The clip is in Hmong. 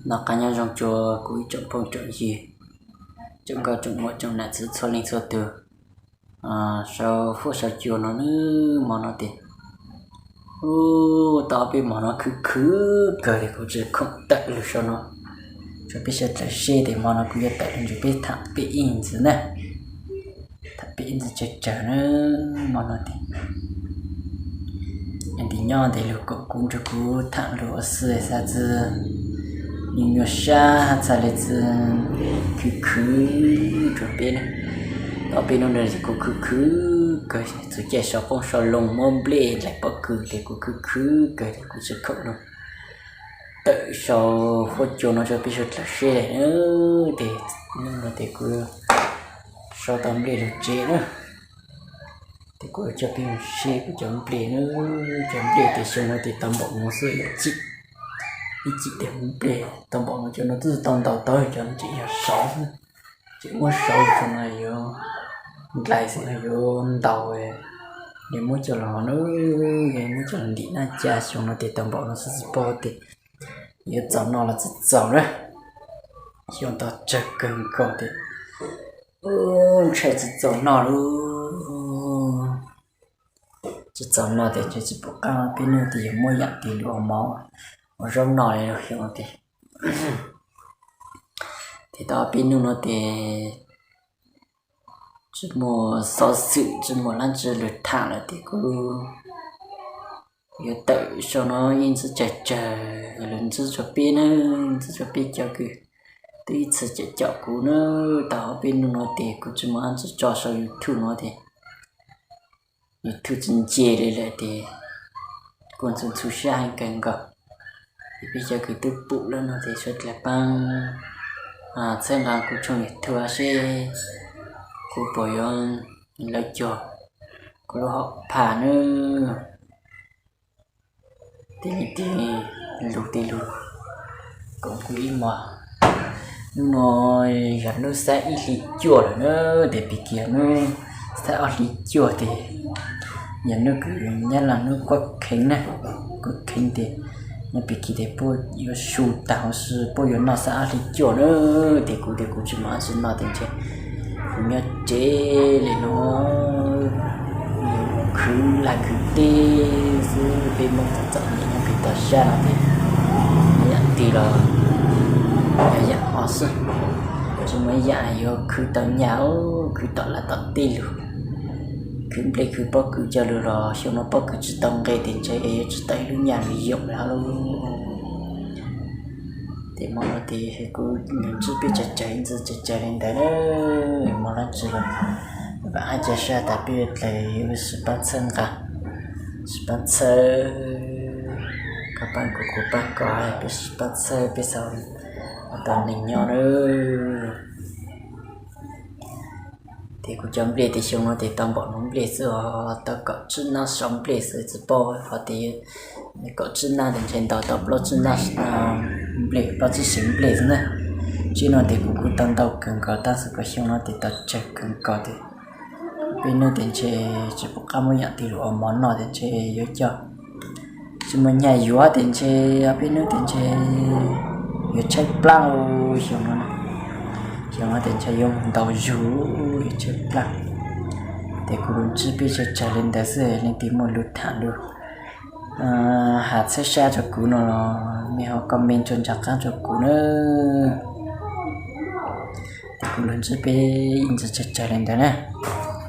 Noj qab nyob zoo rua kuv ib tsoom phooj tsoom ywg, tsoom nkauj tsoom muam tsoom nam txiv txhua leej txhua tug. Sau huab sau cua no nawb, hmo no tes ub, tau ob peb hmo no khwv khwv kawg li kuv tsis khoom tawm lug sau no rua peb sawv dlawg saib tes hmo no kuv yuav tawm lug nrug peb tham peb ib ntxiv na. Tham peb ib ntxiv tsawg tsawg na, hmo no tes ntawm nyob tes lug koom kuv nrug kuv tham lug ua xwb xav txug nyuaj nyuaj sab hab txhaj le txug khwv khwv rua peb na. Tau peb nub no tes kuv khwv khwv kawg, txug caij sau qoob sau loo muab nplej dlaim pob kws tes kuv khwv khwv kawg tes kuv tsis khoom lug tawm sau huab cua no rua peb sawv dlawg saib le na. Tes nub no tes kuv sau tau nplej lug tsev na. Tes kuv coj peb mus saib kuv cov nplej na, cov nplej tes xyoo no tes tau npaum no xwb, ib cim tes huv nplej tau npaum no, cov no twb tsis tau ntaus tau, cov no tseem yog sauv xwb, tseem muab sauv, xyoo no yuav nplai xwb yuav ntaus, yuav muab coj los na, yuav muab coj los ntim naj ca, xyoo no tes tau npaum no xwb tsis paub tes yuav txaus noj los tsis txaus na. Xyoo no tsawg kawg nkaus tes ntshai tsis txaus noj lawm. Tsis txaus noj tes tsis pum qab peb nub tes yuav muab yaam tis lug ua mov ua zaub noj le lug xyoo no tes. Tes tau peb nub no tes tsis muaj xov xwm tsis muaj dlaab tsi lug tham lawm tes kuv yuav tawm sau no ib ntxiv tsawg tsawg lug ntsib rua peb na, ntsib rua peb cov kws twb ib txhis caum caum kuv na. Tau peb nub no tes kuv tsis muaj dlaab tsi tso sau YouTube no tes YouTube tsis nce le lawm tes kuj ntxhov ntxhov sab heev kawg nkaus. Tes peb cov kws twb pum lawm no tes sawv dlawg paab txhawb nqa kuv tshooj YouTube seb kuv puas yuav lawv cuag kuv lub hom phaj nawb. Tes leej twg lug tes lug koom kuv ib hmos. Nub no yog nub xab ib hli cuaj lawm na, tes pig kis nub xab ob hli cuaj tes yog nub kws nyab laj nub kuab kheev na, kuab kheev tes nub pig kis tes puab yuav su taag huv si puab yuav noj xab ob hli cuaj na. Tes kuv tes kuv tsis muaj dlaab tsi noj tes ntshe kuv nyob tsev le no khwv laj khwv teb xwb, peb Moob txom txom nyem nyob pem toj sab no tes muaj yaam twg los yog yaam no xwb, tsis muaj yaam yuav khwv tau nyaj, khwv tom laj tom teb lug, khwv nplej khwv pob kws coj lug los xyoo no pob kws tsis tau nqe tes ntshe yuav tsis tau ib lub nyaj lug yoom le hab lauj. Tes hmo no tes kuv ntsib peb tsawg tsawg ib ntxiv tsawg tsawg le ntawd na, muaj dlaab tsi los vaam hab ca sab tas peb dlawg yuav sib pab txhawb nqa, sib pab txhawb, koj pab kuv kuv pab koj, peb sib pab txhawb peb xav ua tau neeg nyob na. Tes kuv cov nplej tes xyoo no tes tau npaum no nplej xwb os, tau kaum tsib nab sau nplej xwb tsis paub hov tes kaum tsib nab tes ntshe ntaus tau plaub tsib nab nplej, plaub tsib sev nplej xwb na. Tsev no tes kuv kuj tau ntau kawg nkaus tab sis kuv xyoo no tes tau tsawg kawg nkaus tes peb nub tes ntshe tsis pum qab muab yaam twg lug ua mov noj tes ntshe yuav coj tsis muaj nyaj yuav tes ntshe peb nub tes ntshe yuav tshaib plab xyoo no, xyoo no tes ntshe yuav mus ntaus zug yuav tshaib plab. Tes kuv lug ntsib peb tsawg tsawg le ntawd xwb, leej twg muaj lug tham lug has txhawb sab rua kuv no los mej ho comment rua nraag qaab rua kuv na. Tes kuv lug ntsib peb ib ntxiv tsawg tsawg le ntawd na.